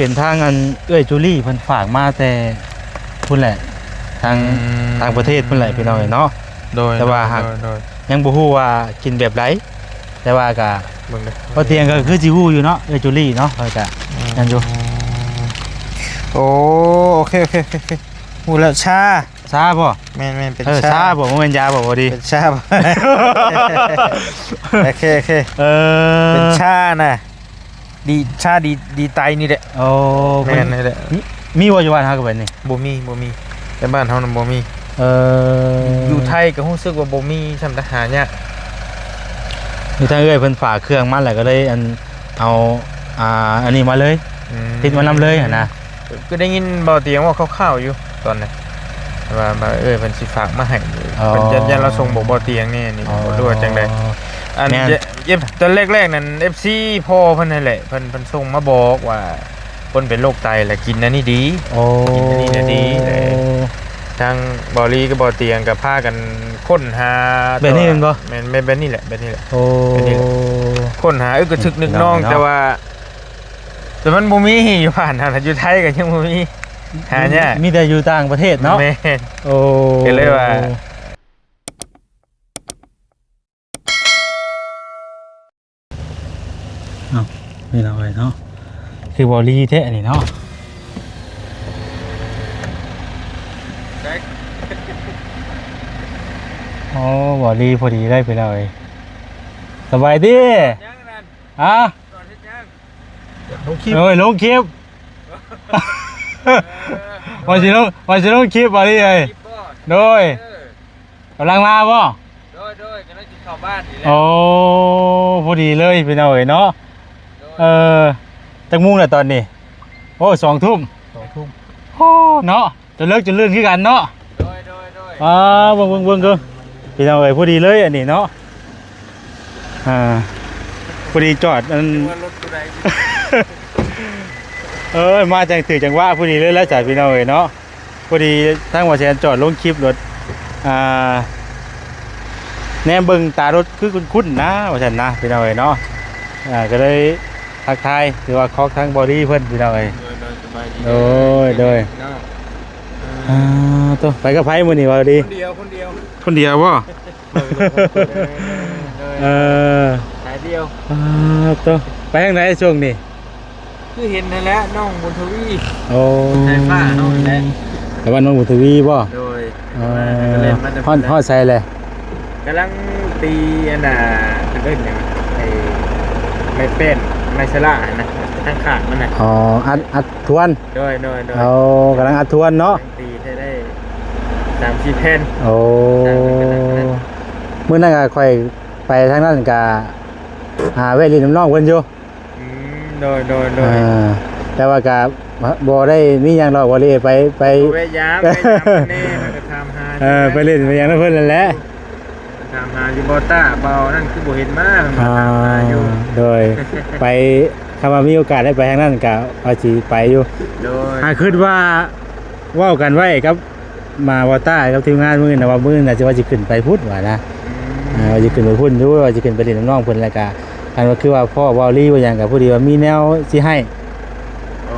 ເປັນທາງອັນເອື້ອຍຈູລີເພິ່ນຝາກມາແຕ່ພຸ້ນແຫຼະ ທາງ ອືມ ຕ່າງປະເທດພຸ້ນແຫຼະ ພີ່ນ້ອງເອີຍເນາະ. ໂດຍ ແຕ່ວ່າ ໂດຍ ຫາກ ໂດຍ ໂດຍ ຍັງບໍ່ຮູ້ວ່າກິນແບບໃດ ແຕ່ວ່າກະ ເບິ່ງເດີ ບໍ່ຕຽງກໍຄືຊິຮູ້ຢູ່ເນາະ ເອື້ອຍຈູລີເນາະ ເພິ່ນກະ ອືມ ນັ້ນຢູ່. ໂອ້ ໂອເຄ ໂອເຄ ໂອເຄ ຮູ້ແລ້ວ ຊາ ຊາບໍ່? ແມ່ນໆ ເປັນ ເອີ ຊາ ຊາບໍ່? ບໍ່ແມ່ນຢາບໍ່? ບໍ່ດີ ເປັນຊາບໍ່? ໂອເຄ ໂອເຄ ເອີ ເປັນຊານະ ດີ ຊາດີ ດີໄຕນີ້ແຫຼະ. ໂອ້ ແມ່ນນີ້ແຫຼະ. ມີ ມີບໍ່ຢູ່ບ້ານເຮົາກໍແບບນີ້? ບໍ່ມີ ບໍ່ມີ ໃນບ້ານເຮົານະບໍ່ມີ. ເອີ ຢູ່ໄທກໍຮູ້ສຶກວ່າບໍ່ມີຊ້ຳ ແຕ່ຫາຍາກ. ມີທາງເອື້ອຍເພິ່ນຝາກເຄື່ອງມາ ແລ້ວກໍເລີຍອັນ ເອົາ ອ່າ ອັນນີ້ມາເລີຍ ອືມ ຕິດມານຳເລີຍຫັ້ນນະ. ກໍໄດ້ຍິນບ່າວຕຽງເວົ້າຄ່າວໆຢູ່ຕອນນັ້ນ ວ່າ ວ່າ ເອີ ເພິ່ນຊິຝາກມາໃຫ້ ອໍ ເພິ່ນຢ້ານ ຢ້ານລາວສົ່ງບອກບ່າວຕຽງແດ່ນີ້ ອໍ ບໍ່ຮູ້ວ່າຈັ່ງໃດ. ອັນ ແມ່ນ ເອັຟ ຕອນແລກໆນັ້ນ ເອັຟຊີພໍ່ເພິ່ນຫັ້ນແຫຼະ ເພິ່ນ ເພິ່ນສົ່ງມາບອກວ່າ ຄົນເປັນໂລກໄຕລະກິນອັນນີ້ດີ. ໂອ້ ກິນອັນນີ້ລະດີ. ເອີ ທາງບ່າວລີກັບບ່າວຕຽງກໍພາກັນຄົ້ນຫາ ແບບນີ້ແມ່ນບໍ່? ແມ່ນ ແມ່ນແບບນີ້ແຫຼະ ແບບນີ້ແຫຼະ. ໂອ້ ແບບນີ້ແຫຼະ ຄົ້ນຫາ ເອີ ກໍຖືກນຶກນອງ ພີ່ນ້ອງເນາະ ແຕ່ວ່າ ແຕ່ມັນບໍ່ມີຢູ່ບ້ານເຮົານະ ຢູ່ໄທກໍຍັງບໍ່ມີ ຫາຍາກ ມີແຕ່ຢູ່ຕ່າງປະເທດເນາະ. ແມ່ນ ໂອ້ ກໍເລີຍວ່າ ເອົ້າ ພີ່ນ້ອງເອີຍເນາະ ຄືບໍ່ລີແທ້ນີ້ເນາະ. ໂອ້ ບໍ່ລີພໍດີເລີຍພີ່ນ້ອງເອີຍ. ສະບາຍດີ. ຍັງນັ້ນ ຮະ? ເຮັດຫຍັງ? ລົງຄລິບ ໂອ້ຍ ລົງຄລິບ. ເອີ ວ່າຊິລົງ ວ່າຊິລົງຄລິບ ບ່າວລີເອີຍ. ຄລິບບໍ່? ໂດຍ ເອີ ກຳລັງມາບໍ່? ໂດຍ ໂດຍ ກຳລັງຊິເຂົ້າບ້ານນີ້ແຫຼະ. ໂອ້ ພໍດີເລີຍພີ່ນ້ອງເອີຍເນາະ. ໂດຍ ເອີ ຈັກໂມງແລ້ວຕອນນີ້? ໂອ້ ສອງທຸ່ມ ສອງທຸ່ມ. ໂອ້ ເນາະ ຈະເລີກຈະລື່ນຄືກັນເນາະ. ໂດຍ ໂດຍ ໂດຍ ອ່າ ເບິ່ງ ເບິ່ງ ເບິ່ງ ເບິ່ງ ພີ່ນ້ອງເອີຍ ພໍດີເລີຍອັນນີ້ເນາະ. ອ່າ ພໍດີຈອດອັນ ເອີຍ ມາຈັ່ງຖືກຈັງຫວະພໍດີເລີຍລະຈ້າ ພີ່ນ້ອງເອີຍເນາະ. ພໍດີທາງບ່າວແສນຈອດລົງຄລິບລົດ ອ່າ ແນມເບິ່ງຕາລົດຄືຄຸ້ນໆນະ ວ່າຊັ້ນນະ ພີ່ນ້ອງເອີຍເນາະ. ອ່າ ກໍເລີຍທັກທາຍ ຫຼືວ່າຄອກທາງບ່າວລີເພິ່ນ ພີ່ນ້ອງເອີຍ. ໂດຍ ໂດຍ ສະບາຍດີ. ໂດຍ ໂດຍ ເນາະ ອ່າ ໂຕ ໄປກັບໃຜມື້ນີ້ ບ່າວລີ? ຄົນດຽວ ຄົນດຽວ ຄົນດຽວບໍ່? ເອີ ໂດຍ ເອີ ສາຍດຽວ. ອ່າ ໂຕ ໄປທາງໃດຊ່ວງນີ້? ຄືເຫັນຫັ້ນແຫຼະ ນ້ອງບຸນທະວີ. ໂອ້ ໄຟຟ້າເຮົາຫັ້ນແຫຼະ. ແຕ່ວ່ານ້ອງບຸນທະວີບໍ່? ໂດຍ ອໍ ຮອດ ຮອດໃສແຫຼະ? ກຳລັງຕີອັນນ່າ ເພິ່ນເອີ້ນຫຍັງ ໄອ້ໄມ້ແປ້ນ ໄມ້ສະຫຼາຫັ້ນນະ ທາງຂ້າງມັນນະ. ອໍ ອັດ ອັດທວນ. ໂດຍ ໂດຍ ໂດຍ. ໂອ້ ກຳລັງອັດທວນເນາະ. ກຳລັງຕີໃຫ້ໄດ້ສາມສີ່ແຜ່ນ. ໂອ້ ມື້ນັ້ນກໍຂ້ອຍໄປທາງນັ້ນກໍ ອ່າ ແວະຫຼິ້ນນຳນ້ອງເພິ່ນຢູ່. ອືມ ໂດຍ ໂດຍ ໂດຍ. ອ່າ ແຕ່ວ່າກໍບໍ່ໄດ້ມີຫຍັງດອກ ບໍ່ໄດ້ໄປ ໄປ ແວະຢາມ ແວະຢາມແດ່ ແລ້ວກໍຖາມຫາ ເອີ ໄປຫຼິ້ນໄປຫຍັງນຳເພິ່ນນັ້ນແຫຼະ. ຖາມຫາຢູ່ບໍ່ ຕາເບົານັ້ນຄືບໍ່ເຫັນມາ ເພິ່ນກໍຖາມຫາຢູ່. ອ່າ ໂດຍ ໄປ ຄັນວ່າມີໂອກາດໄດ້ໄປທາງນັ້ນກໍວ່າຊິໄປຢູ່. ໂດຍ ຫາຄິດວ່າເວົ້າກັນໄວ້ກັບ ມາບໍ່ຕ້າກັບທີມງານມື້ນີ້ນະ ວ່າມື້ນີ້ນະ ຊິວ່າຊິຂຶ້ນໄປພຸ້ນວ່ານະ. ອືມ ເອີ ວ່າຊິຂຶ້ນໄປພຸ້ນຢູ່ ວ່າຊິຂຶ້ນໄປຫຼິ້ນນຳນ້ອງເພິ່ນ ແລ້ວກະ ຄັນວ່າຄືວ່າພໍ້ເວົ້າລີວ່າຫຍັງ ກະພໍດີວ່າມີແນວຊິໃຫ້. ໂອ້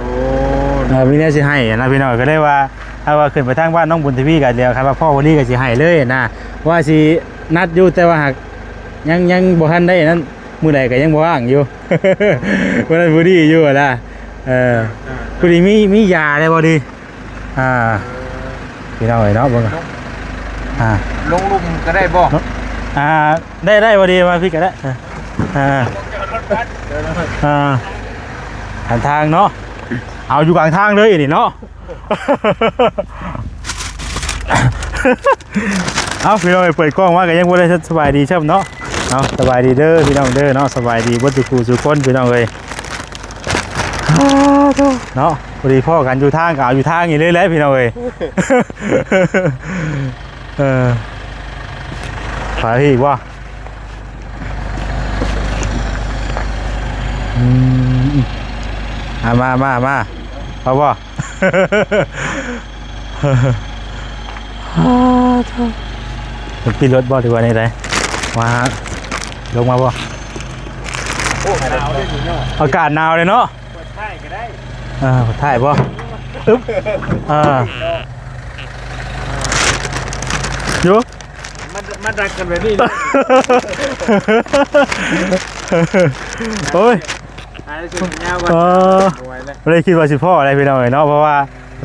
ເອີ ມີແນວຊິໃຫ້ນະພີ່ນ້ອງ. ກໍເລີຍວ່າ ຖ້າວ່າຂຶ້ນໄປທາງບ້ານນ້ອງບຸນທະວີ ກະດຽວ ຄັນວ່າພໍ້ເວົ້າລີກະຊິໃຫ້ເລີຍນະ. ວ່າຊິນັດຢູ່ ແຕ່ວ່າຫາກຍັງ ຍັງບໍ່ທັນໄດ້ນັ້ນ ມື້ໃດກະຍັງບໍ່ວ່າງຢູ່. ມື້ນັ້ນພໍດີຢູ່ນະ. ເອີ ພໍດີມີ ມີຢາໄດ້ບໍ່ດີ? ອ່າ ເອີ ພີ່ນ້ອງເອີຍເນາະ ເບິ່ງ ລົງ ອ່າ ລົງລຸ່ມກໍໄດ້ບໍ່? ອ່າ ໄດ້ ໄດ້ ພໍດີມາພີ້ກໍໄດ້. ອ່າ ອ່າ ກາງທາງເນາະ ເອົາຢູ່ກາງທາງເລີຍນີ້ເນາະ. ເອົາ ພີ່ນ້ອງເອີຍ ເປີດກ້ອງມາກໍຍັງບໍ່ໄດ້ສະບາຍດີຊ້ຳເນາະ. ເອົາ ສະບາຍດີເດີພີ່ນ້ອງເດີເນາະ ສະບາຍດີເບິດທຸກຜູ້ທຸກຄົນພີ່ນ້ອງເອີຍ. ເນາະ ພໍດີພໍ້ກັນຢູ່ທາງ ກໍເອົາຢູ່ທາງນີ້ເລີຍແຫຼະພີ່ນ້ອງເອີຍ. ເອີ ໄປອີກບໍ່? ອືມ ອ່າ ມາ ມາ ມາ ເອົາບໍ່? ມັນປິດລົດບໍ່ ຫຼືວ່າແນວໃດ? ມາ ລົງມາບໍ່? ໂອ້ ໜາວເດ້ນີ້ເນາະ ອາກາດໜາວເດ້ເນາະ. ເປີດທ້າຍກໍໄດ້. ອ່າ ຖ່າຍບໍ່? ອຶບ ອ່າ ຢູ່ ມາ ມາດັກກັນແບບນີ້ເນາະ ໂອ້ຍ ຫາຍສຸດຍາວ ເອີ ບໍ່ໄດ້ຄິດວ່າຊິພໍ້ໄດ້ພີ່ນ້ອງເອີຍເນາະ ເພາະວ່າ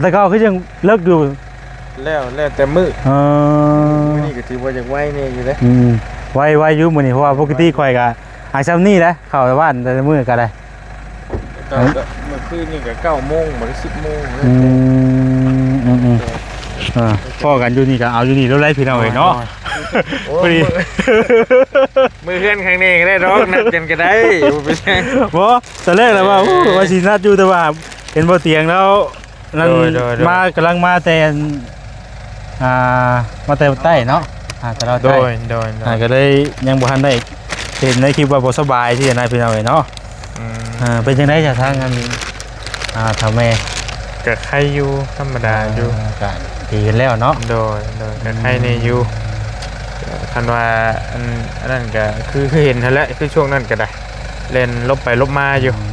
ແຕ່ເກົ່າຄືຍັງເລິກຢູ່ ແລ້ວ ແລ້ວແຕ່ມື້ ເອີ ມື້ນີ້ກໍຖືວ່າຢາກໄວແດ່ຢູ່ເດ້ ອືມ ໄວ ໄວຢູ່ມື້ນີ້ ເພາະວ່າປົກກະຕິຂ້ອຍກໍຫາຊ່ຳນີ້ແຫຼະ ເຂົ້າບ້ານແຕ່ລະມື້ກໍໄດ້ ກໍ ກໍເມື່ອຄືນນີ້ກໍເກົ້າໂມງ ບໍ່ໄດ້ສິບໂມງ ອືມ ອືມໆ ອ່າ ພໍ້ກັນຢູ່ນີ້ກໍເອົາຢູ່ນີ້ໂລດໄດ໋ພີ່ນ້ອງເອີຍເນາະ ໂດຍ ໂດຍ ພໍດີ ໂອ້ຍ ມື້ ມື້ເຮືອນຂ້າງນີ້ກໍໄດ້ດອກ ນັດກັນກໍໄດ້ ບໍ່ເປັນຫຍັງ ບໍ່ ຕອນແລກລະວ່າ ເອີ ໂອ້ ວ່າຊິນັດຢູ່ ແຕ່ວ່າເຫັນບໍ່ຕຽງແລ້ວ ນັ້ນ ໂດຍ ໂດຍ ໂດຍ ມາ ກຳລັງມາແຕ່ ອ່າ ມາແຕ່ໃຕ້ເນາະ ອ່າ ແຕ່ລາວໃຕ້ ໂດຍ ໂດຍ ໂດຍ ອ່າ ກໍເລີຍຍັງບໍ່ທັນໄດ້ເຫັນໃນຄລິບວ່າບໍ່ສະບາຍຊີ້ນະ ພີ່ນ້ອງເອີຍເນາະ ອືມ ອ່າ ເປັນຈັ່ງໃດຈາກທາງອັນ ອ່າ ເຖົ້າແມ່? ກໍໄຄຢູ່ ທຳມະດາຢູ່ ອ່າ ກໍດີຂຶ້ນແລ້ວເນາະ ໂດຍ ໂດຍ ກໍໄຄແດ່ຢູ່ ອືມ ຄັນວ່າ ອັນ ອັນນັ້ນກໍຄື ຄືເຫັນຫັ້ນແຫຼະ ຄືຊ່ວງນັ້ນກໍໄດ້ ແລ່ນຫຼົບໄປຫຼົບມາຢູ່ ອືມ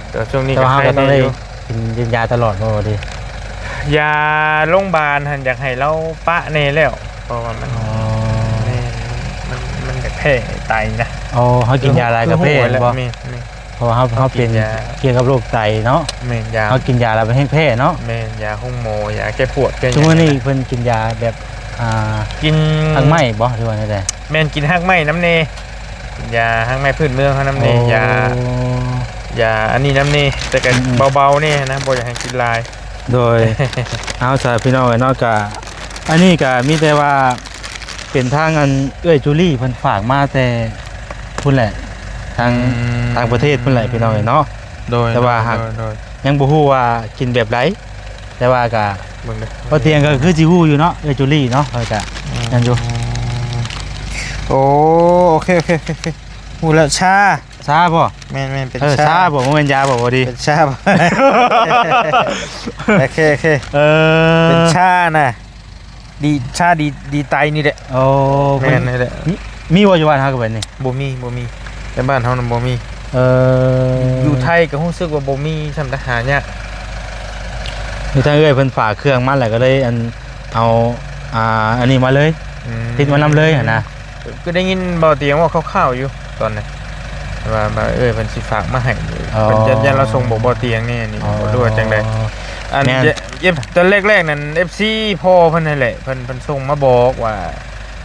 ແຕ່ວ່າຊ່ວງນີ້ກໍໄຄແດ່ຢູ່ ແຕ່ວ່າເຮົາກໍຕ້ອງໄດ້ ກິນ ກິນຢາຕະຫຼອດບໍ່ດີ? ຢາໂລງບານຫັ້ນຢາກໃຫ້ລາວປະແດ່ແລ້ວ ເພາະວ່າມັນ ອໍ ແມ່ນ ມັນ ມັນຢາກແພ້ໄຕນະ ອໍ ເຮົາກິນຢາຫຼາຍກໍແພ້ແມ່ນບໍ່? ແມ່ນ ແມ່ນ ເພາະວ່າເຮົາ ເຮົາເປັນ ເຮົາກິນຢາກ່ຽວກັບໂລກໄຕເນາະ ແມ່ນ ຢາ ເຮົາກິນຢາແລ້ວມັນແຮງແພ້ເນາະ ແມ່ນ ຢາໂຮງໝໍ ຢາແກ້ປວດແກ້ຫຍັງ ທຸກມື້ນີ້ເພິ່ນກິນຢາແບບ ອ່າ ກິນຮາກໄມ້ບໍ່ ຫຼືວ່າແນວໃດ? ແມ່ນ ກິນຮາກໄມ້ນຳແດ່ ກິນຢາຮາກໄມ້ພື້ນເມືອງເຮົານຳແດ່ ໂອ້ ຢາ ຢາອັນນີ້ນຳແດ່ ແຕ່ກໍ ອືມໆ ເບົາໆແດ່ນະ ບໍ່ຢາກໃຫ້ກິນຫຼາຍ ໂດຍ ເອົາຊະພີ່ນ້ອງເອີຍເນາະ ກະ ອັນນີ້ກະມີແຕ່ວ່າເປັນທາງອັນເອື້ອຍຈູລີເພິ່ນຝາກມາແຕ່ພຸ້ນແຫຼະ ທາງ ອືມ ຕ່າງປະເທດພຸ້ນແຫຼະພີ່ນ້ອງເອີຍເນາະ ໂດຍ ແຕ່ວ່າ ໂດຍ ຫາກ ໂດຍ ໂດຍ ຍັງບໍ່ຮູ້ວ່າກິນແບບໃດ ແຕ່ວ່າກະ ເບິ່ງເດີ ບໍ່ຕຽງກໍຄືຊິຮູ້ຢູ່ເນາະ ເອື້ອຍຈູລີເນາະ ເພິ່ນກະ ອືມ ນັ້ນຢູ່ ໂອ້ ໂອເຄ ໂອເຄ ໂອເຄ ໂອເຄ ຮູ້ແລ້ວ ຊາ ຊາບໍ່? ແມ່ນໆ ເປັນ ເອີ ຊາ ຊາບໍ່? ບໍ່ແມ່ນຢາບໍ່? ບໍ່ດີ ເປັນຊາບໍ່? ໂອເຄ ໂອເຄ ເອີ ເປັນຊານະ ດີ ຊາດີ ດີໄຕນີ້ແຫຼະ ໂອ້ ແມ່ນນີ້ແຫຼະ ມີ ມີບໍ່ຢູ່ບ້ານເຮົາກໍແບບນີ້? ບໍ່ມີ ບໍ່ມີ ໃນບ້ານເຮົານັ້ນບໍ່ມີ ເອີ ຢູ່ໄທກໍຮູ້ສຶກວ່າບໍ່ມີຊ່ຳ ຫາຍາກ ມີທາງເອື້ອຍເພິ່ນຝາກເຄື່ອງມາແລ້ວກໍເລີຍ ອັນ ເອົາ ອ່າ ອັນນີ້ມາເລີຍ ອືມ ຕິດມານຳເລີຍຫັ້ນນະ ຄືໄດ້ຍິນເບົາຕຽງເວົ້າຄ່າວໆຢູ່ຕອນນັ້ນ ວ່າ ວ່າເອື້ອຍເພິ່ນຊິຝາກມາໃຫ້ ອໍ ເພິ່ນຢ້ານ ຢ້ານລາວສົ່ງບອກເບົາຕຽງແດ່ນີ້ ອໍ ບໍ່ຮູ້ວ່າຈັ່ງໃດ ອັນ ແມ່ນ ເອັຟ ຕອນແລກໆນັ້ນ ເອັຟຊີ ພໍ່ເພິ່ນຫັ້ນແຫຼະ ເພິ່ນ ເພິ່ນສົ່ງມາບອກວ່າ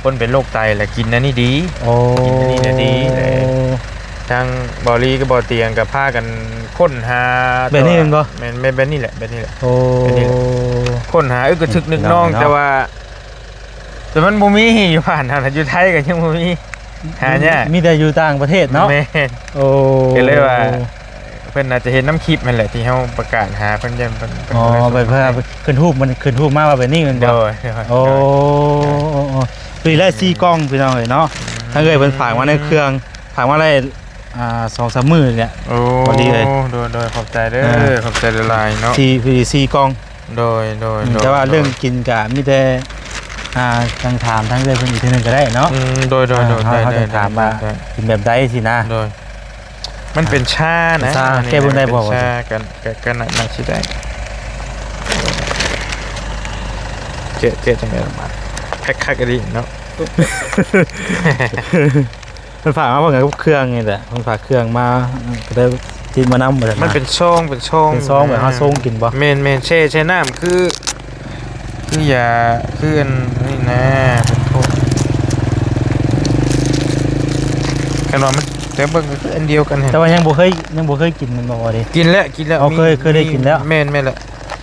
ຄົນເປັນໂລກໄຕລະກິນອັນນີ້ດີ ໂອ້ ກິນອັນນີ້ນະດີ ແລະທາງເບົາລີກັບເບົາຕຽງກໍພາກັນຄົ້ນຫາ ແບບນີ້ແມ່ນບໍ່? ແມ່ນ ແມ່ນແບບນີ້ແຫຼະ ແບບນີ້ແຫຼະ ໂອ້ ແບບນີ້ແຫຼະ ຄົ້ນຫາ ເອີ ກໍຖືກນຶກນອງ ພີ່ນ້ອງເນາະ ແຕ່ວ່າ ແຕ່ມັນບໍ່ມີຢູ່ບ້ານເຮົານະ ຢູ່ໄທກໍຍັງບໍ່ມີ ຫາຍາກ ມີແຕ່ຢູ່ຕ່າງປະເທດເນາະ ແມ່ນ ໂອ້ ກໍເລີຍວ່າ ເພິ່ນອາດຈະເຫັນນຳຄລິບຫັ້ນແຫຼະ ທີ່ເຮົາປະກາດຫາເພິ່ນ ຢ້ານເພິ່ນ ເພິ່ນ ອໍ ກໍເລີຍສົ່ງ ເພິ່ນ ເພິ່ນ ເພິ່ນຮູບມັນ ຂຶ້ນຮູບມາວ່າແບບນີ້ແມ່ນບໍ່? ໂດຍ ໂອ້ ໂດຍ ໂອ້ ໂອ້ ໂອ້ ປີລະສີ່ກ່ອງ ພີ່ນ້ອງເອີຍເນາະ ອືມ ທາງເອື້ອຍເພິ່ນຝາກມາໃນເຄື່ອງ ຝາກມາໄດ້ ອ່າ ສອງສາມມື້ນີ້ແຫຼະ ໂອ້ ພໍດີເລີຍ ໂດຍ ໂດຍ ຂອບໃຈເດີ ອ່າ ຂອບໃຈຫຼາຍໆເນາະ ສີ່ ສີ່ກ່ອງ ໂດຍ ໂດຍ ອືມ ໂດຍ ແຕ່ວ່າເລື່ອງກິນກະມີແຕ່ ອ່າ ຕ້ອງຖາມທາງເອື້ອຍເພິ່ນອີກເທື່ອໜຶ່ງກໍໄດ້ເນາະ ອືມ ໂດຍ ໂດຍ ອ່າ ໂດຍ ເຮົາ ເຮົາຕ້ອງຖາມວ່າກິນແບບໃດຊີ້ນະ ໂດຍ ມັນເປັນຊານະ ເປັນຊາ ອັນນີ້ ແກ້ເບິ່ງໄດ້ບໍ່ ເປັນຊາ ກໍ ກໍ ກໍໜ້າ ໜ້າຊິໄດ້ ແກະ ແກະຈັ່ງໃດລະບາດ ຄັກໆອີ່ຫຼີເນາະ ເພິ່ນຝາກມາພ້ອມກັນກັບເຄື່ອງນີ້ແຫຼະ ເພິ່ນຝາກເຄື່ອງມາ ກໍໄດ້ຕິດມານຳວ່າຊັ້ນນະ ມັນເປັນຊອງ ເປັນຊອງ ເປັນຊອງແບບເຮົາຊົງກິນບໍ່? ແມ່ນໆ ແຊ່ ແຊ່ນ້ຳ ຄື ຄືຢາ ຄືອັນນີ້ນະ ເປັນພວກ ຄັນວ່າມັນ ແຕ່ເບິ່ງກໍຄືອັນດຽວກັນຫັ້ນ ແຕ່ວ່າຍັງບໍ່ເຄີຍ ຍັງບໍ່ເຄີຍກິນແມ່ນບໍ່? ບໍ່ເດ ກິນແລ້ວ ກິນແລ້ວ ອໍ ມີ ເຄີຍ ເຄີຍໄດ້ກິນແລ້ວ ແມ່ນໆແຫຼະ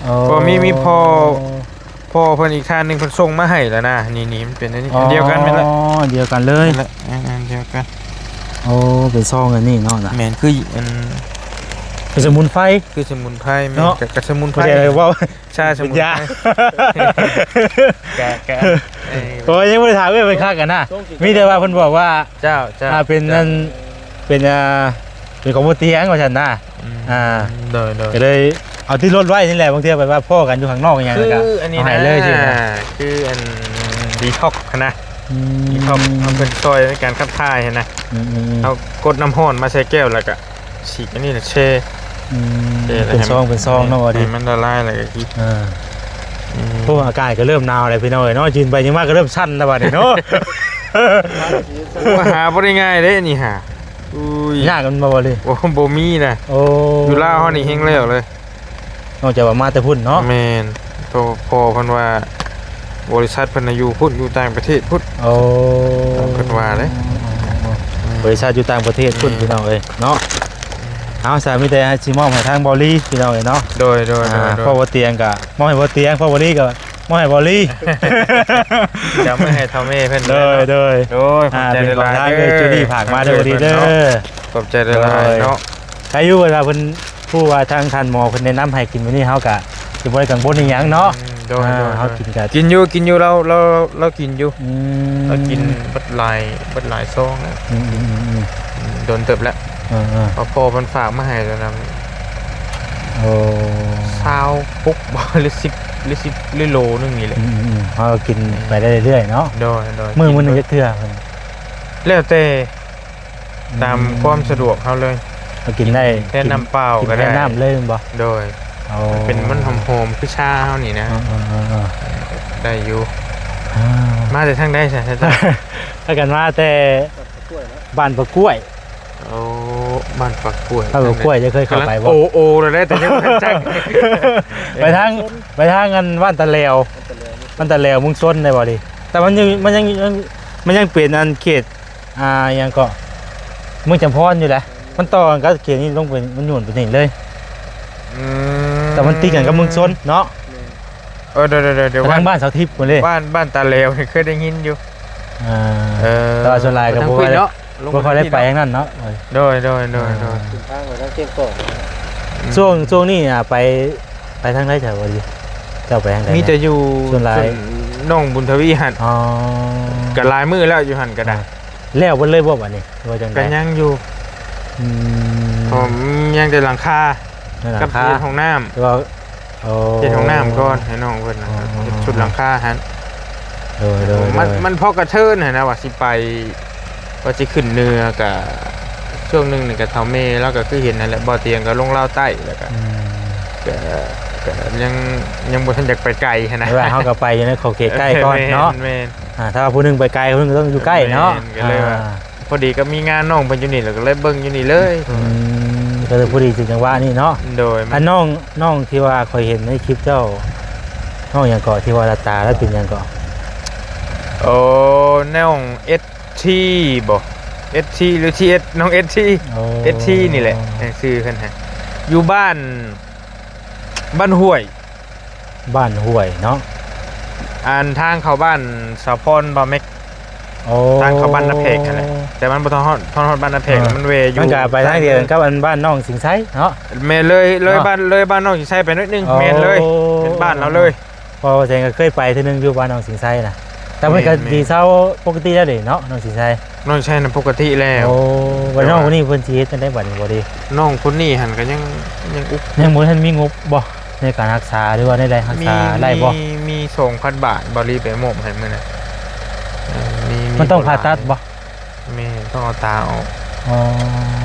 ອໍ ເພາະມີ ມີພໍ່ ພໍ່ເພິ່ນອີກທ່ານໜຶ່ງເພິ່ນສົ່ງມາໃຫ້ແລ້ວນະ ນີ້ໆ ມັນເປັນອັນນີ້ ອໍ ອັນດຽວກັນແມ່ນລະ ອັນດຽວກັນເລີຍ ນັ້ນແຫຼະ ອັນ ອັນດຽວກັນ ໂອ້ ເປັນຊອງອັນນີ້ເນາະນະ ແມ່ນ ຄືອັນ ຄືສະໝຸນໄພ ຄືສະໝຸນໄພ ແມ່ນ ເນາະ ກະ ກະສະໝຸນໄພ ບໍ່ໄດ້ເວົ້າ ຊາສະໝຸນໄພ ກະ ກະ ເອີ ໂອ້ຍ ຍັງບໍ່ໄດ້ຖາມເອື້ອຍເພິ່ນຄັກຫັ້ນນະ ມີແຕ່ວ່າເພິ່ນບອກວ່າ ເຈົ້າ ເຈົ້າ ອ່າ ເປັນ ເຈົ້າ ອັນ ເປັນ ອ່າ ເປັນຂອງບໍ່ຕຽງວ່າຊັ້ນນະ ອືມ ອ່າ ໂດຍ ໂດຍ ກໍເລີຍເອົາຕິດລົດໄວ້ນີ້ແຫຼະ ບາງເທື່ອໄປວ່າພໍ້ກັນຢູ່ຂ້າງນອກຫຍັງ ຄື ກໍເອົາໃຫ້ເລີຍຊີ້ນະ ຄືອັນດີທັອກຫັ້ນນະ ອືມ ດີທັອກ ເຮົາເປັນຊ່ອຍໃນການຂັບຖ່າຍຫັ້ນນະ ອືມໆໆ ເຮົາກົດນ້ຳຮ້ອນມາໃສ່ແກ້ວ ແລ້ວກໍສີດອັນນີ້ແຫຼະ ແຊ່ ອືມ ເປັນຊອງເປັນຊອງເນາະ ວ່າດີ ໃຫ້ມັນລະລາຍແລ້ວກໍກິນ ເອີ ອືມ ໂອ້ ອາກາດກໍເລີ່ມໜາວແລ້ວພີ່ນ້ອງເອີຍເນາະ ຢືນໄປຢືນມາກໍເລີ່ມສັ່ນແລ້ວບັດນີ້ເນາະ ມາຫາບໍ່ໄດ້ງ່າຍເດ້ນີ້ຫາ ອຸ້ຍ ຍາກກັນບໍ່ ບໍ່ລີ ໂອ້ ບໍ່ມີນະ ໂອ້ ຢູ່ລາວເຮົານີ້ແຮງແລ້ວເລີຍ ນອກຈາກວ່າມາແຕ່ພຸ້ນເນາະ ແມ່ນ ເພາະພໍ່ເພິ່ນວ່າ ບໍລິສັດເພິ່ນນະຢູ່ພຸ້ນ ຢູ່ຕ່າງປະເທດພຸ້ນ ໂອ້ ເພິ່ນວ່າເດ້ ອືມ ບໍລິສັດຢູ່ຕ່າງປະເທດພຸ້ນ ແມ່ນ ພີ່ນ້ອງເອີຍເນາະ ເອົາ ສາ ມີແຕ່ຊິມອບໃຫ້ທາງເບົາລີ ພີ່ນ້ອງເອີຍເນາະ ໂດຍ ໂດຍ ອ່າ ໂດຍ ໂດຍ ພໍ່ບໍ່ຕຽງກໍມອບໃຫ້ບໍ່ຕຽງ ພໍ່ບໍ່ລີກໍມອບໃຫ້ເບົາລີ ຈະມາໃຫ້ເຖົ້າແມ່ເພິ່ນ ໂດຍ ເນາະ ໂດຍ ໂດຍ ຂອບໃຈຫຼາຍໆ ອ່າ ເປັນຂອງທາງເອື້ອຍຈູດີ້ຝາກມາເດີ ເອີຍ ເພິ່ນເນາະ ດີເດີ ຂອບໃຈຫຼາຍໆ ໂດຍ ເນາະ ໃຄຢູ່ວ່າເພິ່ນ ຜູ້ວ່າທາງທ່ານໝໍເພິ່ນແນະນຳໃຫ້ກິນມື້ນີ້ ເຮົາກະຊິບໍ່ໄດ້ກັງວົນອີ່ຫຍັງເນາະ ອືມ ໂດຍ ອ່າ ໂດຍ ເຮົາກິນກະ ກິນຢູ່ ກິນຢູ່ ລາວ ລາວ ລາວກິນຢູ່ ອືມ ລາວກິນເບິດຫຼາຍ ເບິດຫຼາຍຊອງແລ້ວ ອືມໆໆໆ ອືມ ດົນເຕີບແລ້ວ ເອີໆ ເພາະພໍ່ເພິ່ນຝາກມາໃຫ້ຕອນນັ້ນ ໂອ້ ຊາວປຸກບໍ ຫຼື ສິບ ຫຼື ສິບ ຫຼື ໂລໜຶ່ງນີ້ແຫຼະ ອືມໆໆ ເຮົາກິນໄປໄດ້ເລື້ອຍໆເນາະ ໂດຍໆ ມື້ ມື້ໜຶ່ງຈັກເທື່ອເພິ່ນ ແລ້ວແຕ່ ຕາມຄວາມສະດວກເຮົາເລີຍ ເຮົາກິນໄດ້ ກິນແທນນ້ຳເປົ່າກໍໄດ້ ກິນແທນນ້ຳເລີຍແມ່ນບໍ່? ໂດຍ ໂອ້ ມັນເປັນ ມັນຫອມໆ ຄືຊາເຮົານີ້ນະ ເອີໆໆ ໄດ້ຢູ່ ອ່າ ມາແຕ່ທາງໃດຊະ? ພາກັນມາແຕ່ບ້ານປາກກ້ວຍ ໂອ້ ບ້ານປາກກ້ວຍ ບ້ານປາກກ້ວຍ ເຈົ້າເຄີຍເຂົ້າໄປບໍ່? ໂອໂອແລ້ວ ແຕ່ຍັງບໍ່ທັນຈັກ ໄປທາງ ໄປທາງອັນບ້ານຕາແຫຼວ ບ້ານຕາແຫຼວ ເມືອງຊົນໄດ້ບໍ່ນີ້? ແຕ່ມັນຍັງ ມັນຍັງ ມັນຍັງເປັນອັນເຂດ ອ່າ ຫຍັງເກາະ ເມືອງຈຳພອນຢູ່ແຫຼະ ມັນຕໍ່ກັນກັບເຂດນີ້ລົງໄປ ມັນໂຍນໄປນີ້ເລີຍ ອືມ ແຕ່ມັນຕິດກັນກັບເມືອງຊົນເນາະ ເອີ ເດີໆໆ ໄປທາງບ້ານສາວທິບພຸ້ນເດ້ ບ້ານ ບ້ານຕາແຫຼວນີ້ເຄີຍໄດ້ຍິນຢູ່ ອ່າ ເອີ ແຕ່ວ່າສ່ວນຫຼາຍກໍບໍ່ຄ່ອຍໄດ້ ບໍ່ຄ່ອຍໄດ້ໄປທາງນັ້ນເນາະ ໂດຍໆໆໆ ອ່າ ຂຶ້ນທາງໄປທາງຊຽງຂອງ ອືມ ຊ່ວງ ຊ່ວງນີ້ ອ່າ ໄປ ໄປທາງໃດຊະ ເຈົ້າໄປທາງໃດ? ມີແຕ່ຢູ່ ສ່ວນຫຼາຍ ໜອງບຸນທະວີຫັ້ນ ອໍ ກໍຫຼາຍມື້ແລ້ວຢູ່ຫັ້ນກໍໄດ້ ອ່າ ແລ້ວເບິດເລີຍບໍ່ບັດນີ້ ຫຼືວ່າຈັ່ງໃດ? ກໍຍັງຢູ່ ອືມ ເພາະຍັງແຕ່ຫຼັງຄາ ຍັງແຕ່ຫຼັງຄາ ກັບເຮັດຫ້ອງນ້ຳ ແຕ່ວ່າ ໂອ້ ເຮັດຫ້ອງນ້ຳກ່ອນໃຫ້ນ້ອງເພິ່ນນະ ອໍ ເຮັດຊຸດຫຼັງຄາຫັ້ນ ໂດຍໆໆ ມັນ ມັນພໍກະເທີນຫັ້ນນະ ວ່າຊິໄປ ວ່າຊິຂຶ້ນເໜືອ ກະຊ່ວງໜຶ່ງນີ້ກະເຖົ້າແມ່ລາວກະຄືເຫັນຫັ້ນແຫຼະ ບໍ່ຕຽງກະລົງລາວໃຕ້ ແລ້ວກະ ອືມ ກະ ກະຍັງ ຍັງບໍ່ທັນຢາກໄປໄກຫັ້ນນະ ແຕ່ວ່າເຮົາກະໄປຢູ່ໃນຂອບເຂດໃກ້ກ່ອນເນາະ ແມ່ນໆ ອ່າ ຖ້າວ່າຜູ້ໜຶ່ງໄປໄກ ຜູ້ໜຶ່ງກະຕ້ອງຢູ່ໃກ້ເນາະ ແມ່ນ ກະເລີຍວ່າ ອ່າ ພໍດີກໍມີງານນ້ອງເພິ່ນຢູ່ນີ້ ແລ້ວກໍເລີຍເບິ່ງຢູ່ນີ້ເລີຍ ອືມ ກໍເລີຍພໍດີຖືກຈັງຫວະນີ້ເນາະ ໂດຍ ອັນນ້ອງ ນ້ອງທີ່ວ່າຂ້ອຍເຫັນໃນຄລິບເຈົ້າ ນ້ອງຫຍັງເກາະ ທີ່ວ່າລາຕາລາວເປັນຫຍັງເກາະ? ໂອ້ ນ້ອງເອັດທີບໍ ເອັດທີ ຫຼື ທີເອັດ ນ້ອງເອັດທີ ໂອ້ ເອັດທີນີ້ແຫຼະ ເອີ ຊື່ເພິ່ນຫັ້ນ ຢູ່ບ້ານ ບ້ານຫ້ວຍ ບ້ານຫ້ວຍເນາະ ອັນທາງເຂົ້າບ້ານສາວພອນ ບ່າວແມັກ ໂອ້ ທາງເຂົ້າບ້ານນາແພກຫັ້ນແຫຼະ ແຕ່ມັນບໍ່ທັນຮອດ ທັນຮອດບ້ານນາແພກ ເອີ ມັນແວ່ຢູ່ ມັນກະໄປທາງດຽວກັນກັບອັນບ້ານນ້ອງສິງໄຊເນາະ ແມ່ນເລີຍ ເລີຍ ເນາະ ບ້ານ ເລີຍບ້ານນ້ອງສິງໄຊໄປໜ້ອຍໜຶ່ງ ໂອ້ ແມ່ນເລີຍ ເປັນບ້ານລາວເລີຍ ເພາະວ່າແສງກໍເຄີຍໄປເທື່ອໜຶ່ງຢູ່ບ້ານນ້ອງສິງໄຊນະ ແຕ່ເພິ່ນກໍ ແມ່ນໆ ດີເຊົາປົກກະຕິແລ້ວເດເນາະ ນ້ອງສິງໄຊ ນ້ອງສິງໄຊນະປົກກະຕິແລ້ວ ໂອ້ ບັດນ້ອງຄົນນີ້ເພິ່ນຊິເຮັດຈັ່ງໃດບັດນີ້ ບໍ່ດີ ນ້ອງຄົນນີ້ຫັ້ນກໍຍັງ ຍັງອຸກ ຍັງບໍ່ທັນມີງົບບໍ່? ໃນການຮັກສາ ຫຼືວ່າໃນໃດຮັກສາໄດ້ບໍ່? ມີ ມີສອງພັນບາດ ບ່າວລີໄປມອບໃຫ້ມື້ນັ້ນ ເອີ ມີ ມັນຕ້ອງຜ່າຕັດບໍ່? ແມ່ນ ຕ້ອງເອົາຕາອອກ ອໍ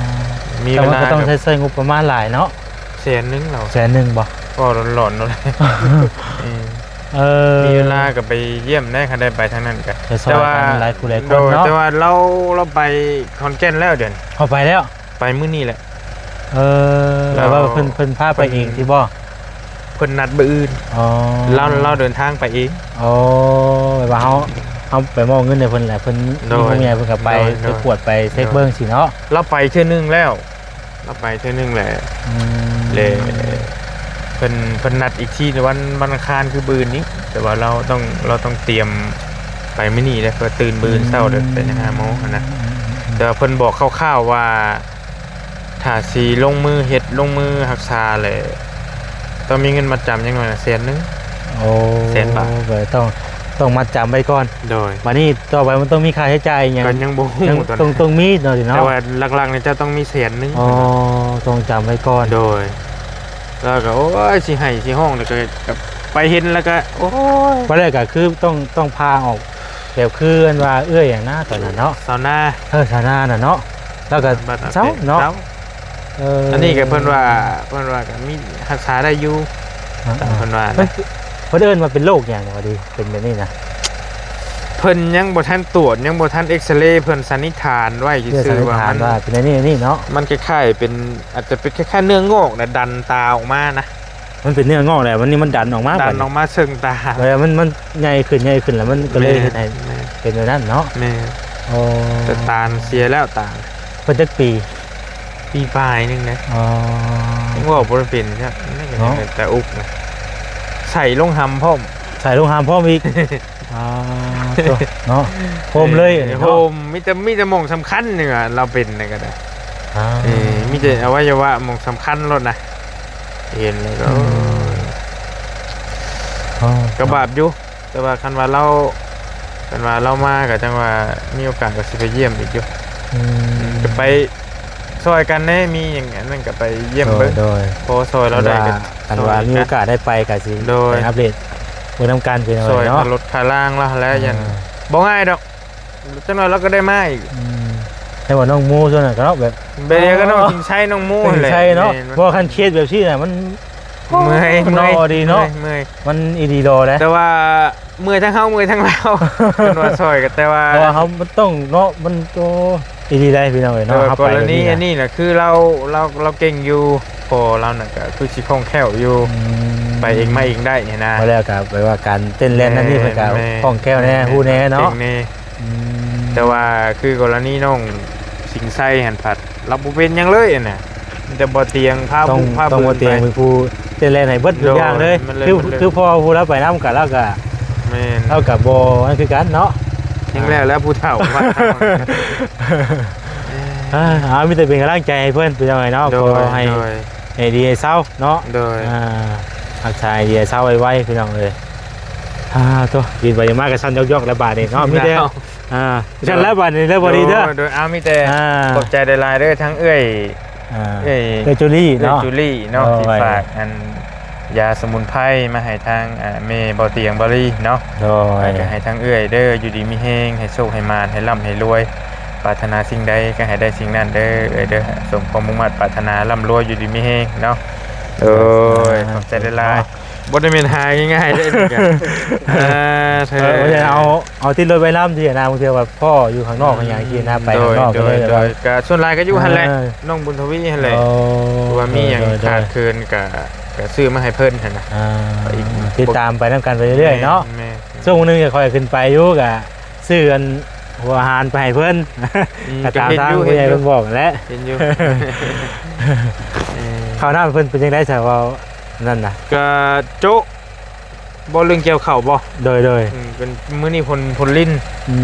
ມີເວລາ ແຕ່ມັນກໍຕ້ອງໃຊ້ ໃຊ້ງົບປະມານຫຼາຍເນາະ ແສນໜຶ່ງແລ້ວ ແສນໜຶ່ງບໍ່? ເວົ້າຫຼອນໆ ເນາະ ເອີ ເອີ ມີເວລາກໍໄປຢ້ຽມໄດ້ ຄັນໄດ້ໄປທາງນັ້ນກໍ ແຕ່ວ່າ ແຕ່ວ່າຫຼາຍຜູ້ຫຼາຍຄົນເນາະ ແຕ່ວ່າລາວ ລາວໄປຂອນແກ່ນແລ້ວ ດຽວນີ້ ເຂົ້າໄປແລ້ວ ໄປມື້ນີ້ແຫຼະ ເອີ ແລ້ວວ່າເພິ່ນ ເພິ່ນພາໄປເອງຊິບໍ່? ເພິ່ນນັດມື້ອື່ນ ອໍ ລາວ ລາວເດີນທາງໄປເອງ ອໍ ແບບວ່າເຮົາ ເຮົາໄປມອບເງິນໃຫ້ເພິ່ນແຫຼະ ເພິ່ນ ໂດຍ ມີຜູ້ໃຫຍ່ເພິ່ນກໍໄປ ໂດຍ ໄປກວດໄປເຊັກເບິ່ງຊີ້ເນາະ ລາວໄປເທື່ອໜຶ່ງແລ້ວ ລາວໄປເທື່ອໜຶ່ງແຫຼະ ອືມ ແລະ ເພິ່ນ ເພິ່ນນັດອີກທີໃນວັນ ວັນອັງຄານ ຄືມື້ອື່ນນີ້ ແຕ່ວ່າລາວຕ້ອງ ລາວຕ້ອງຕຽມໄປມື້ນີ້ເດ້ ເພື່ອຕື່ນມື້ອື່ນເຊົ້າເດີ ອືມ ໄປຫາໝໍຫັ້ນນະ ອືມ ແຕ່ວ່າເພິ່ນບອກຄ່າວໆວ່າ ຖ້າຊິລົງມືເຮັດ ລົງມືຮັກສາແຫຼະ ຕ້ອງມີເງິນມັດຈຳຢ່າງໜ້ອຍນະແສນໜຶ່ງ ໂອ້ ແສນບາດ ກໍຕ້ອງ ຕ້ອງມັດຈຳໄວ້ກ່ອນ ໂດຍ ບາດນີ້ຕໍ່ໄປມັນຕ້ອງມີຄ່າໃຊ້ຈ່າຍຫຍັງ ກໍຍັງບໍ່ຮູ້ ຕ້ອງ ຕ້ອງມີເນາະ ແຕ່ວ່າຫຼັກໆນີ້ເຈົ້າຕ້ອງມີແສນໜຶ່ງ ອໍ ຕ້ອງຈຳໄວ້ກ່ອນ ໂດຍ ແລ້ວກໍ ໂອ້ຍ ຊິໄຫ້ຊິຮ້ອງ ແລ້ວກໍ ກໍໄປເຫັນແລ້ວກໍ ໂອ້ຍ ບໍ່ແລ້ວກໍຄືຕ້ອງ ຕ້ອງພາອອກ ແບບຄືອັນວ່າເອື້ອຍຫຍັງນະຕອນນັ້ນເນາະ ຊາວນາ ເອີ ຊາວນານະເນາະ ແລ້ວກໍເຊົາເນາະ ເຊົາ ເອີ ອັນນີ້ກໍເພິ່ນວ່າ ເພິ່ນວ່າກໍມີຮັກສາໄດ້ຢູ່ ອ່າໆ ເພິ່ນວ່ານະ ເພິ່ນ ເພິ່ນເອີ້ນວ່າເປັນໂລກຫຍັງຫວາດີ ເປັນແບບນີ້ນະ? ເພິ່ນຍັງບໍ່ທັນຕວດ ຍັງບໍ່ທັນເອັກຊະເຣ ເພິ່ນສັນນິຖານໄວ້ຊື່ໆວ່າ ເພິ່ນສັນນິຖານວ່າເປັນອັນນີ້ ອັນນີ້ເນາະ ມັນຄ້າຍໆເປັນ ອາດຈະເປັນຄ້າຍໆເນື້ອງອກນະ ດັນຕາອອກມານະ. ມັນເປັນເນື້ອງອກແລ້ວ ວັນນີ້ມັນດັນອອກມາ ດັນອອກມາເຊິ່ງຕາ ເອີ ມັນ ມັນໃຫຍ່ຂຶ້ນ ໃຫຍ່ຂຶ້ນ ແລ້ວມັນກໍເລີຍເຮັດໃຫ້ ແມ່ນ ເປັນແບບນັ້ນເນາະ. ແມ່ນ ໂອ້ ແຕ່ຕາເສຍແລ້ວ ຕາ. ເພິ່ນຈັກປີ? ປີປາຍໜຶ່ງນະ. ອໍ ຍັງເວົ້າບໍ່ໄດ້ເປັນ ເນາະ ແຕ່ອຸກນະ ໃສ່ລົງຫຳພ້ອມ ໃສ່ລົງຫຳພ້ອມອີກ. ອ່າ ໂຕ ເນາະ ໂຮມເລີຍ ເອີ ເນາະ ໂຮມ ມີແຕ່ ມີແຕ່ໝ່ອງສຳຄັນນີ້ວ່າລາວເປັນນະກໍໄດ້. ອ່າ ເອີ ມີແຕ່ອະໄວຍະວະໝ່ອງສຳຄັນໂລດນະ ເຫັນແລ້ວກໍ ອືມ ໂອ້ຍ ກໍບາບຢູ່ ແຕ່ວ່າຄັນວ່າລາວ ຄັນວ່າລາວມາກໍຈັ່ງວ່າມີໂອກາດກໍຊິໄປຢ້ຽມອີກຢູ່. ອືມ ອືມ ກໍໄປຊ່ອຍກັນແດ່ ມີຫຍັງອັນນັ້ນກໍໄປຢ້ຽມເບິ່ງ ໂດຍ ພໍຊ່ອຍລາວໄດ້ກໍ ຄັນວ່າ ຄັນວ່າມີໂອກາດໄດ້ໄປກໍຊິ ໂດຍ ໄປອັບເດດເບິ່ງນຳກັນ ພີ່ນ້ອງເອີຍເນາະ. ຊ່ອຍຄ່າລົດຄ່າລາງລາວຫັ້ນແຫຼະ ອ່າ ຢ້ານບໍ່ງ່າຍດອກ ຈັກໜ້ອຍລາວກໍໄດ້ມາອີກ. ອືມ ໃຫ້ວ່ານ້ອງໂມຊ່ວງນັ້ນກໍເນາະ ແບບ ແບບດຽວກັບນ້ອງສິງໄຊ ນ້ອງໂມຫັ້ນແຫຼະ ສິງໄຊເນາະ. ແມ່ນ ເພາະວ່າຄັນເຄສແບບຊີ້ນະ ມັນ ເມື່ອຍ ເມື່ອຍ ເນາະ ບໍ່ດີເນາະ ເມື່ອຍ ມັນອີ່ຫຼີລໍແຫຼະ ແຕ່ວ່າເມື່ອຍທັງເຮົາ ເມື່ອຍທັງລາວ ເພິ່ນວ່າຊ່ອຍກັນ ແຕ່ວ່າ ເພາະວ່າເຮົາ ມັນຕ້ອງເນາະ ມັນ ໂອ້ ອີ່ຫຼີໄດ໋ ພີ່ນ້ອງເອີຍເນາະ. ແຕ່ວ່າກໍລະນີອັນນີ້ນະ ຄືລາວ ລາວ ລາວເກັ່ງຢູ່ ພໍ່ລາວນະກໍຄືຊິຄ່ອງແຄ້ວຢູ່ ອືມ ໄປເອງມາເອງໄດ້ຫັ້ນນະ. ວ່າແລ້ວກໍແປວ່າການເຕັ້ນແລ່ນນັ້ນນີ້ ແມ່ນ ເພິ່ນກໍ ແມ່ນ ຄ່ອງແຄ້ວແດ່ ແມ່ນ ຮູ້ແນ່ເນາະ ເກັ່ງແນ່. ອືມ ແຕ່ວ່າຄືກໍລະນີນ້ອງສິງໄຊຫັ້ນພັດ ລາວບໍ່ເປັນຫຍັງເລີຍຫັ້ນນະ ມີແຕ່ບໍ່ຕຽງພາ ຕ້ອງ ພາ ຕ້ອງບໍ່ຕຽງ ເປັນຜູ້ເຕັ້ນແລ່ນໃຫ້ເບິດທຸກຢ່າງເລີຍ ໂດຍ ແມ່ນເລີຍ ຄື ແມ່ນເລີຍ ຄືພໍ່ຜູ້ລາວໄປນຳກັນ ລາວກໍ ແມ່ນ ລາວກໍບໍ່ນັ້ນຄືກັນເນາະ. ຍັງແລ້ວ ແລ້ວຜູ້ເຖົ້າ ອ່າ ເອົາ ມີແຕ່ເປັນກຳລັງໃຈໃຫ້ເພິ່ນ ພີ່ນ້ອງເອີຍເນາະ. ໂດຍ ຂໍໃຫ້ ໂດຍ ໃຫ້ດີໃຫ້ເຊົາເນາະ ໂດຍ ອ່າ ຮັກສາໃຫ້ດີໃຫ້ເຊົາໄວໆ ພີ່ນ້ອງເອີຍ. ອ່າ ໂຕ ຢືນໄປຢືນມາກໍສັ່ນຢອກໆ ແລ້ວບາດນີ້ເນາະ ມີແຕ່ ອ່າ ຊັ້ນແລ້ວບາດນີ້ເດີ ບໍ່ດີເດີ ໂດຍ ໂດຍ ເອົາ ມີແຕ່ ອ່າ ຂອບໃຈຫຼາຍໆເດີ ທັງເອື້ອຍ ອ່າ ເອື້ອຍ ເອື້ອຍຈູລີເນາະ ເອື້ອຍຈູລີເນາະ ໂດຍ ທີ່ຝາກອັນຢາສະໝຸນໄພມາໃຫ້ທາງ ອ່າ ແມ່ບໍ່ຕຽງ ບໍລີເນາະ ໂດຍ ແລ້ວກໍໃຫ້ທັງເອື້ອຍເດີ ຢູ່ດີມີແຮງ ໃຫ້ໂຊກໃຫ້ໝານ ໃຫ້ລ່ຳໃຫ້ລວຍ ປາດຖະໜາສິ່ງໃດກໍໃຫ້ໄດ້ສິ່ງນັ້ນເດີ ເອື້ອຍເດີ ສົມຄວາມມຸ່ງມາດປາດຖະໜາ ລ່ຳລວຍ ຢູ່ດີມີແຮງເນາະ ໂດຍ ອ່າ ຂອບໃຈຫຼາຍໆ. ບໍ່ໄດ້ແມ່ນຫາງ່າຍໆເດ້ນີ້ກະ ອ່າ ເອີ ເອີ ເອົາ ເອົາຕິດລົດໄວ້ນຳ ທີ່ນະ ບາງເທື່ອວ່າພໍ່ຢູ່ຂ້າງນອກ ອືມ ຫຍັງຊີ້ນະ ໄປຂ້າງນອກ ໂດຍ ກໍເລີຍ ໂດຍ ວ່າ ກໍສ່ວນຫຼາຍກໍຢູ່ຫັ້ນແຫຼະ ເອີ ນ້ອງບຸນທະວີຫັ້ນແຫຼະ ໂອ້ ວ່າມີຫຍັງ ໂດຍ ໂດຍ ຂາດເຂີນກໍ ກໍຊື້ມາໃຫ້ເພິ່ນຫັ້ນນະ ອ່າ ຕິດຕາມໄປນຳກັນໄປເລື້ອຍໆເນາະ ແມ່ນໆ ຊ່ວງໜຶ່ງຂ້ອຍຂຶ້ນໄປຢູ່ ກໍຊື້ອັນຫົວອາຫານໄປໃຫ້ເພິ່ນ ອືມ ກໍຕາມທາງຜູ້ໃຫຍ່ເພິ່ນບອກແຫຼະ ເຫັນຢູ່ ເອີ ເຂົ້ານ້ຳເພິ່ນເປັນຈັ່ງໃດ ຊະ ເວົ້າ ນັ້ນນະ ກະໂຈະ ບໍ່ ເລື່ອງກ່ຽວເຂົ້າບໍ່? ໂດຍ ໂດຍ ອືມ ເປັນມື້ນີ້ຝົນ ຝົນລິນ ອື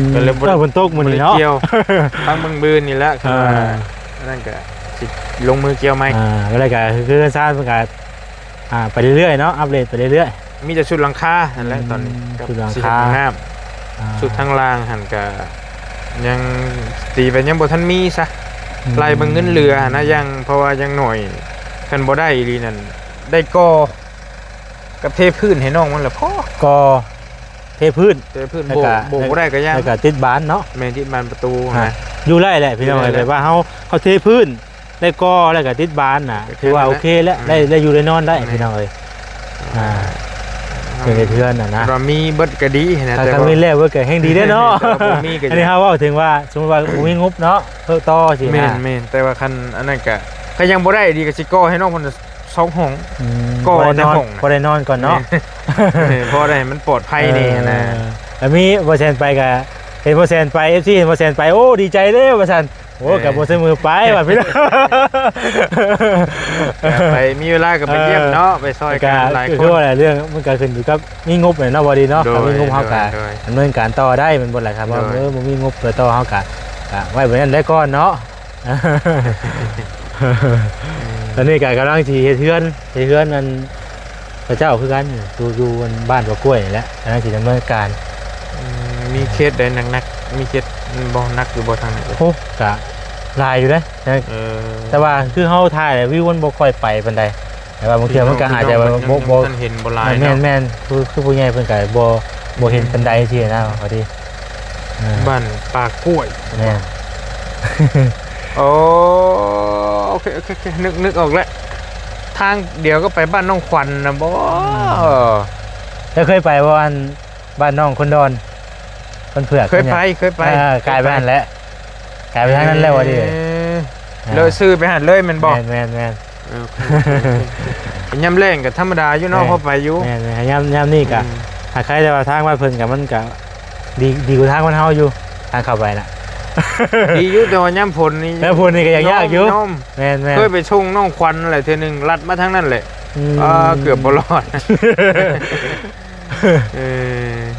ມ ກໍເລີຍບໍ່ ເອີ ຝົນຕົກມື້ນີ້ເນາະ ບໍ່ໄດ້ກ່ຽວ ຕັ້ງເບິ່ງມື້ນີ້ແຫຼະ ອ່າ ຄັນວ່າອັນນັ້ນກະຊິລົງມືກ່ຽວໃໝ່ ອ່າ ແລ້ວກະຄືເຮືອນຊານເພິ່ນກະ ອ່າ ໄປເລື້ອຍໆເນາະ ອັບເດດໄປເລື້ອຍໆ ມີແຕ່ຊຸດຫຼັງຄາຫັ້ນແຫຼະ ອືມ ຕອນນີ້ ຊຸດຫຼັງຄາ ຊິເຮັດຫ້ອງນ້ຳ ອ່າ ຊຸດທາງລ່າງຫັ້ນກະຍັງຕີໄປຍັງບໍ່ທັນມີຊະ ອືມ ໄລ່ເບິ່ງເງິນເຫຼືອຫັ້ນນະ ຍັງ ເພາະວ່າຢ່າງໜ້ອຍຄັນບໍ່ໄດ້ອີ່ຫຼີນັ້ນ ໄດ້ກໍ່ ກັບເທພື້ນໃຫ້ນ້ອງມັນລະພໍ ກໍເທພື້ນ ເທພື້ນ ແລ້ວກະ ໂບກ ໂບກບໍ່ໄດ້ກໍຢ່າ ແລ້ວກະຕິດບານເນາະ ແມ່ນ ຕິດບານປະຕູ ອ່າ ນະ ຢູ່ໄດ້ແຫຼະພີ່ນ້ອງເອີຍ ຢູ່ໄດ້ແຫຼະ ແບບວ່າເຮົາ ເຮົາເທພື້ນ ແລ້ວກໍ ແລ້ວກະຕິດບານນະ ກໍ ຖືວ່າໂອເຄແລ້ວ ອືມ ໄດ້ ໄດ້ຢູ່ໄດ້ນອນໄດ້ ແມ່ນ ພີ່ນ້ອງເອີຍ ອ່າ ອ່າ ເປັນເຮືອນນະນະ ວ່າມີເບິດກໍດີນະ ຖ້າ ແຕ່ ຄັນ ວ່າ ມີແລ້ວເບິດກໍແຮ່ງດີເດ້ເນາະ ແຕ່ວ່າບໍ່ມີກໍ ອັນນີ້ເຮົາເວົ້າເຖິງວ່າ ສົມມຸດວ່າບໍ່ມີງົບເນາະ ເພິ່ນຕໍ່ຊີ້ນະ ແມ່ນ ແມ່ນ ແຕ່ວ່າຄັນອັນນັ້ນກະ ຄັນຍັງບໍ່ໄດ້ດີກໍຊິກໍ່ໃຫ້ນ້ອງເພິ່ນ ສອງຫ້ອງ ອືມ ກໍ ພໍໄດ້ນອນ ໃນຫ້ອງນະ ພໍໄດ້ນອນກ່ອນເນາະ ແມ່ນ ພໍໄດ້ໃຫ້ມັນປອດໄພແດ່ນະ ເອີ ແລ້ວມີບໍ່ແຊນໄປກະ ເຫັນບໍ່ແຊນໄປ ເອັຟຊີ ເຫັນບໍ່ແຊນໄປ ໂອ້ ດີໃຈເດ້ວ່າຊັ້ນ ໂອ້ ແມ່ນ ກໍບໍ່ໃສ່ມືໄປວ່າພີ່ນ້ອງ ກໍໄປ ມີເວລາກໍໄປຢ້ຽມເນາະ ເອີ ໄປຊ່ອຍກັນຫຼາຍຄົນ ຄືວ່າແຫຼະ ເລື່ອງມັນກໍຂຶ້ນຢູ່ກັບມີງົບແຫຼະເນາະ ບໍ່ດີເນາະ ໂດຍ ຄັນມີງົບເຮົາກໍ ໂດຍ ດຳເນີນການຕໍ່ໄດ້ແມ່ນບໍ່ລະ ຄັນວ່າ ໂດຍ ເອີ ບໍ່ມີງົບຕໍ່ເຮົາກໍ ກໍໄວ້ແບບນັ້ນໄດ້ກ່ອນເນາະ. ຕອນນີ້ກໍກຳລັງຊິເຮັດເຮືອນ ເຮັດເຮືອນອັນ ເຂົາເຈົ້າຄືກັນ ຢູ່ ຢູ່ອັນບ້ານບໍ່ກ້ວຍນີ້ແຫຼະ ກຳລັງຊິດຳເນີນການ ອືມ ມີເຂດໃດໜັກໆ ມີເຂດບໍ່ໜັກຢູ່ບໍ່ທາງນັ້ນ? ໂອ້ ກະຫຼາຍຢູ່ເດ້ ເອີ ແຕ່ວ່າຄືເຮົາຖ່າຍແລ້ວວິວມັນບໍ່ຄ່ອຍໄປປານໃດ ແຕ່ວ່າບາງເທື່ອມັນກໍອາດຈະ ພີ່ນ້ອງເພິ່ນ ບໍ່ ຍັງ ບໍ່ ຍັງບໍ່ທັນເຫັນບໍ່ຫຼາຍເນາະ ແມ່ນໆ ຄື ຄືຜູ້ໃຫຍ່ເພິ່ນກໍບໍ່ ບໍ່ເຫັນປານໃດ ອືມ ຊີ້ນະ ພໍດີ ອ່າ ບ້ານປ່າກ້ວຍ ແມ່ນ ໂອ້ ໂອເຄ ໂອເຄ ໂອເຄ ນຶກ ນຶກອອກແລ້ວ ທາງດຽວກັບໄປບ້ານນ້ອງຂວັນນະບໍ? ເຈົ້າເຄີຍໄປບໍ່ ອັນ ບ້ານນ້ອງຄົນດອນ ຄົນເຜືອກ? ເຄີຍໄປ ເຄີຍໄປ ເອີ ກາຍໄປຫັ້ນແຫຼະ ກາຍໄປທາງນັ້ນແລ້ວວ່າຕິ? ເອີ ເລີຍຊື່ໄປຫັ້ນເລີຍແມ່ນບໍ່? ແມ່ນໆໆ ເອີ ໂອເຄ ໂອເຄ ໂອເຄ ເປັນຍາມແລ້ງກໍທຳມະດາຢູ່ເນາະ ແມ່ນ ພໍໄປຢູ່ ແມ່ນໆ ຍາມ ຍາມນີ້ກໍ ອືມ ຫາກໃຄ ແຕ່ວ່າທາງບ້ານເພິ່ນກໍມັນກໍດີ ດີກວ່າທາງບ້ານເຮົາຢູ່ ທາງເຂົ້າໄປນະ ດີຢູ່ ແຕ່ວ່າຍາມຝົນນີ້ ຍາມຝົນນີ້ກໍຍາກ ຍາກຢູ່ ຍອມ ແມ່ນໆ ເຄີຍໄປສົ່ງນ້ອງຂວັນແຫຼະເທື່ອໜຶ່ງ ລັດມາທາງນັ້ນແຫຼະ ອືມ ອ່າ ເກືອບບໍ່ລອດ ເອີ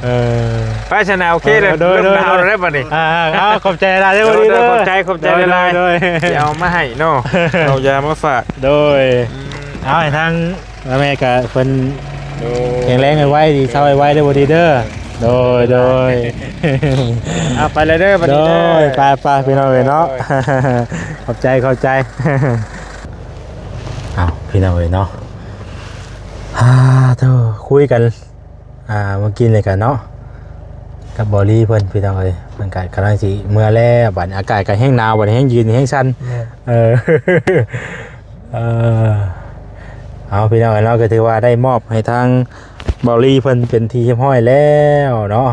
ເອີ ໄປຊະນະ ໂອເຄເລີຍ ເອີ ໂດຍ ລົມໜາວແລ້ວບັດນີ້ ອ່າ ເອົາ ຂອບໃຈຫຼາຍເດີ ໂດຍ ໂດຍ ດີເດີ ຂອບໃຈ ຂອບໃຈຫຼາຍໆ ໂດຍ ໂດຍ ຊິເອົາມາໃຫ້ເນາະ ເອົາຢາມາຝາກ ໂດຍ ອືມ ເອົາໃຫ້ທາງແມ່ກໍເພິ່ນ ໂດຍ ແຂງແຮງໄວໆ ດີເຊົາໄວໆເດີ ບໍ່ດີເດີ ໂດຍ ໂດຍ ເອົາໄປເລີຍເດີບັດນີ້ເດີ ໂດຍ ໄປໆ ພີ່ນ້ອງເອີຍເນາະ ໂດຍ ຂອບໃຈ ຂອບໃຈ ເອົາ ພີ່ນ້ອງເອີຍເນາະ ອ່າ ໂທ້ ຄຸຍກັນ ອ່າ ເມື່ອກີ້ນີ້ກະເນາະ ກັບເບົາລີເພິ່ນ ພີ່ນ້ອງເອີຍ ເພິ່ນກະກຳລັງຊິເມືອແລ້ວ ບາດນີ້ອາກາດກະແຮງໜາວ ບາດນີ້ແຮງຢືນແຮງສັ່ນ ແມ່ນ ເອີ ເອີ ເອົາ ພີ່ນ້ອງເນາະ ກໍຖືວ່າໄດ້ມອບໃຫ້ທາງເບົາລີເພິ່ນເປັນທີ່ຮຽບຮ້ອຍແລ້ວເນາະ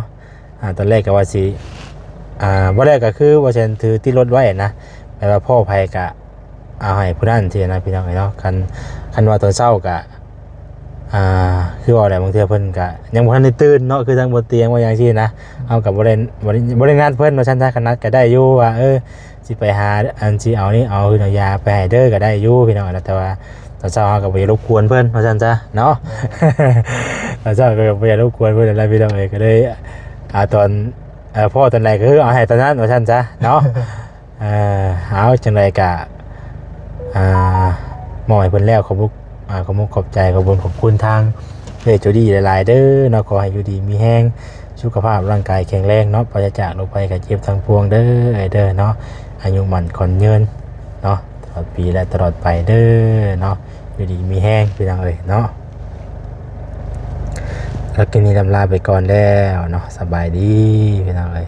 ອ່າ ຕອນແລກກໍວ່າຊິ ອ່າ ບໍ່ໄດ້ ກໍຄືວ່າຊິຖືຕິດລົດໄວ້ນະ ແບບວ່າພໍ້ໃຜກະ ເອົາໃຫ້ຜູ້ນັ້ນຊີ້ນະ ພີ່ນ້ອງເອີຍເນາະ ຄັນ ຄັນວ່າຕອນເຊົ້າກະ ອ່າ ຄືເວົ້າແຫຼະ ບາງເທື່ອເພິ່ນກະຍັງບໍ່ທັນໄດ້ຕື່ນເນາະ ຄືທາງບົນຕຽງວ່າຫຍັງຊີ້ນະ ເຮົາກະບໍ່ໄດ້ ບໍ່ໄດ້ ບໍ່ໄດ້ນັດເພິ່ນວ່າຊັ້ນຊະ ຄັນນັດກະໄດ້ຢູ່ວ່າ ເອີ ຊິໄປຫາ ອັນ ຊິເອົານີ້ ເອົາເຮືອນເອົາຢາໄປໃຫ້ເດີກະໄດ້ຢູ່ ພີ່ນ້ອງເອີຍເນາະ ແຕ່ວ່າຕອນເຊົ້າເຮົາກະບໍ່ຢາກລົບກວນເພິ່ນວ່າຊັ້ນຊະເນາະ ຕອນເຊົ້າກະບໍ່ຢາກລົບກວນເພິ່ນຫັ້ນແຫຼະ ພີ່ນ້ອງເອີຍ ກະເລີຍ ອ່າ ຕອນ ພໍ້ຕອນໃດກະຄືເອົາໃຫ້ຕອນນັ້ນວ່າຊັ້ນຊະເນາະ. ເອີ ເອົາ ຈັ່ງໃດກະ ອ່າ ມອບໃຫ້ເພິ່ນແລ້ວ ຂອບ ອ່າ ຂອບມຸກຂອບໃຈ ຂອບບຸນຂອບຄຸນທາງເອື້ອຍໂຈດີຫຼາຍໆເດີເນາະ ຂໍໃຫ້ຢູ່ດີມີແຮງ ສຸຂະພາບຮ່າງກາຍແຂງແຮງເນາະ ປາສະຈາກໂລກໄພໄຂ້ເຈັບທັງປວງເດີ ເອື້ອຍເດີເນາະ ອາຍຸໝັ້ນຂວັນຍືນເນາະ ຕະຫຼອດປີ ແລະ ຕະຫຼອດໄປເດີເນາະ ຢູ່ດີມີແຮງ ພີ່ນ້ອງເອີຍເນາະ. ແລ້ວຄລິບນີ້ລຳລາໄປກ່ອນແລ້ວເນາະ ສະບາຍດີ ພີ່ນ້ອງເອີຍ.